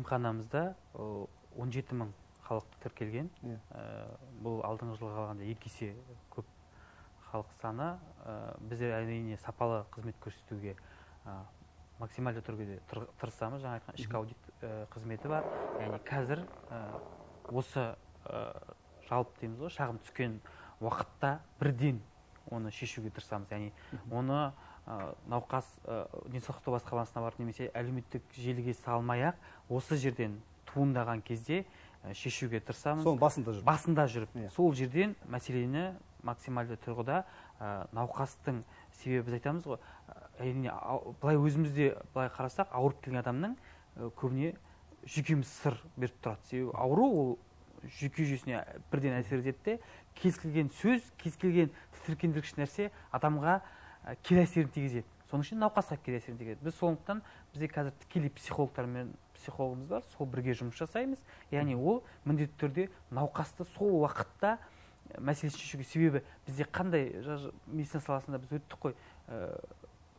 Емханамызда 17 мың халық тіркелген. Бұл алдыңғы жылға қарағанда 2 есе көп халық саны. Біздер әрине сапалы қызмет көрсетуге максималды түрде тырысамыз. Жаңа айтқан ішкі аудит қызметі бар. Яғни қазір осы жалып дейміз ғой, шағым түскен уақытта бірден оны шешуге тырысамыз. Яғни оны науқас денсаулық сақтау басқармасына барып немесе әлеуметтік желіге салмай-ақ осы жерден туындаған кезде шешуге тырысамыз. Соның басында жүріп. Басында жүріп. Сол жерден мәселені максималды тұрғыда науқастың, себебі біз айтамыз ғой, әрине, былай өзімізде былай қарасақ, ауырып келген адамның көбіне жүйкеміз сыр беріп тұрады. Себебі ауру ол жүйке жүйесіне бірден әсер етеді де, кез келген сөз, кез келген тітіркендіргіш нәрсе адамға кері әсерін тигізеді. Соның үшін науқасқа кері әсерін тигізеді. Біз сондықтан бізде қазір тікелей психологтармен психологымыз бар, сол бірге жұмыс жасаймыз. Яғни ол міндетті түрде науқасты сол уақытта мәселесін шешуге, себебі бізде қандай медицина саласында біз өттік қой,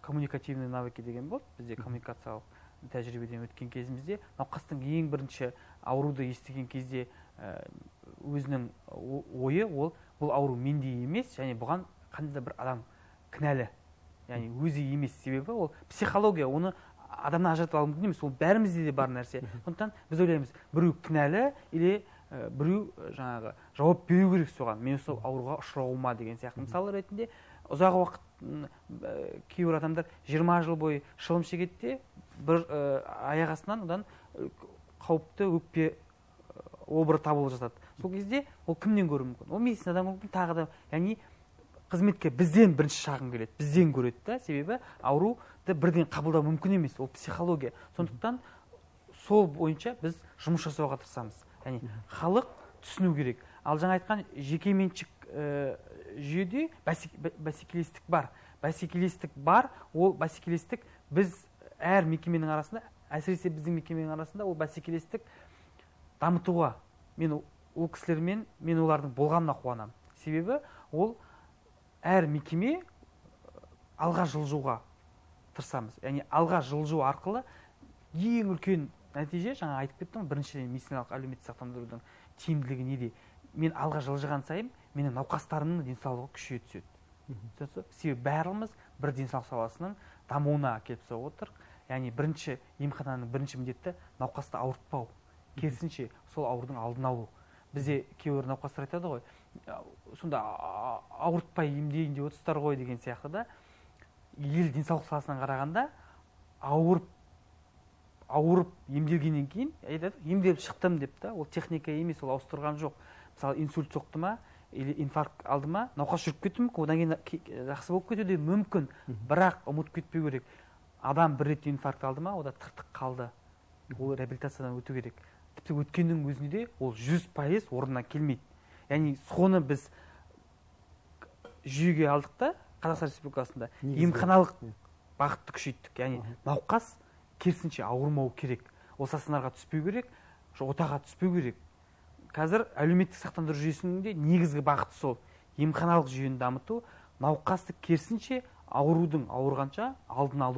коммуникативные навыки деген болды. Бізде коммуникациялық тәжірибеден өткен кезімізде науқастың ең бірінші ауруды естіген кезде өзінің ойы ол бұл ауру менде емес, және бұған қандай да бір адам кінәлі, яғни өзі емес. Себебі ол психология, оны адамнан ажыратып алу мүмкін емес, ол бәрімізде де бар нәрсе. Сондықтан біз ойлаймыз, біреу кінәлі или біреу жаңағы жауап беру керек соған, мен сол ауруға ұшырауыма деген сияқты. Мысал ретінде ұзақ уақыт кейбір адамдар 20 жыл бойы шылым шегеді де, бір аяқ астынан одан қауіпті өкпе обыры табылып жатады. Сол кезде ол кімнен көруі мүмкін? Ол медицинадан көруі мүмкін, тағы да, яғни қызметкер бізден бірінші шағым келеді, бізден көреді да, себебі ауруды бірден қабылдау мүмкін емес, ол психология. Сондықтан сол бойынша біз жұмыс жасауға тырысамыз. Яғни халық түсіну керек. Ал жаңа айтқан жекеменшік жүйеде бәсекелестік бар. Бәсекелестік бар, ол бәсекелестік біз әр мекеменің арасында, әсіресе біздің мекеменің арасында ол бәсекелестік дамытуға мен ол кісілермен, мен олардың болғанына қуанамын. Себебі ол әр мекеме алға жылжуға тырысамыз. Яғни алға жылжу арқылы ең үлкен нәтиже, жаңа айтып кеттім, біріншіден медициналық әлеуметтік сақтандырудың тиімділігі неде? Мен алға жылжыған сайын менің науқастарымның денсаулығы күшейе түседі. Түсінесіз бе? Себебі барлығымыз бір денсаулық саласының дамуына әкеліп соғып отыр. Яғни бірінші емхананың бірінші міндеті науқасты ауыртпау. Керісінше сол аурудың алдын алу. Бізде кейбір науқастар айтады ғой, сонда ауыртпай емдейін деп отырсыздар ғой деген сияқты да. Ел денсаулық саласынан қарағанда ауырып емделгеннен кейін айтады, емделіп шықтым деп та, ол техника емес, ол ауыстырған жоқ. Мысалы, инсульт соқты ма, или инфаркт алды ма, науқас жүріп кетуі мүмкін, одан кейін жақсы болып кетуі де мүмкін. Бірақ ұмытып кетпеу керек. Адам бір рет инфаркт алды ма, ода тыртық қалды. Ол реабилитациядан өту керек. Тіпті өткеннің өзінде де ол 100% орнына келмейді. Яғни соны біз жүйеге алдық та, Қазақстан Республикасында Негізгі. емханалық бағытты күшейттік. Яғни науқас керісінше ауырмау керек. Ол стационарға түспеу керек, отаға түспеу керек. Қазір әлеуметтік сақтандыру жүйесінің де негізгі бағыты сол. Емханалық жүйені дамыту, науқасты керісінше аурудың ауырғанша алдын алу.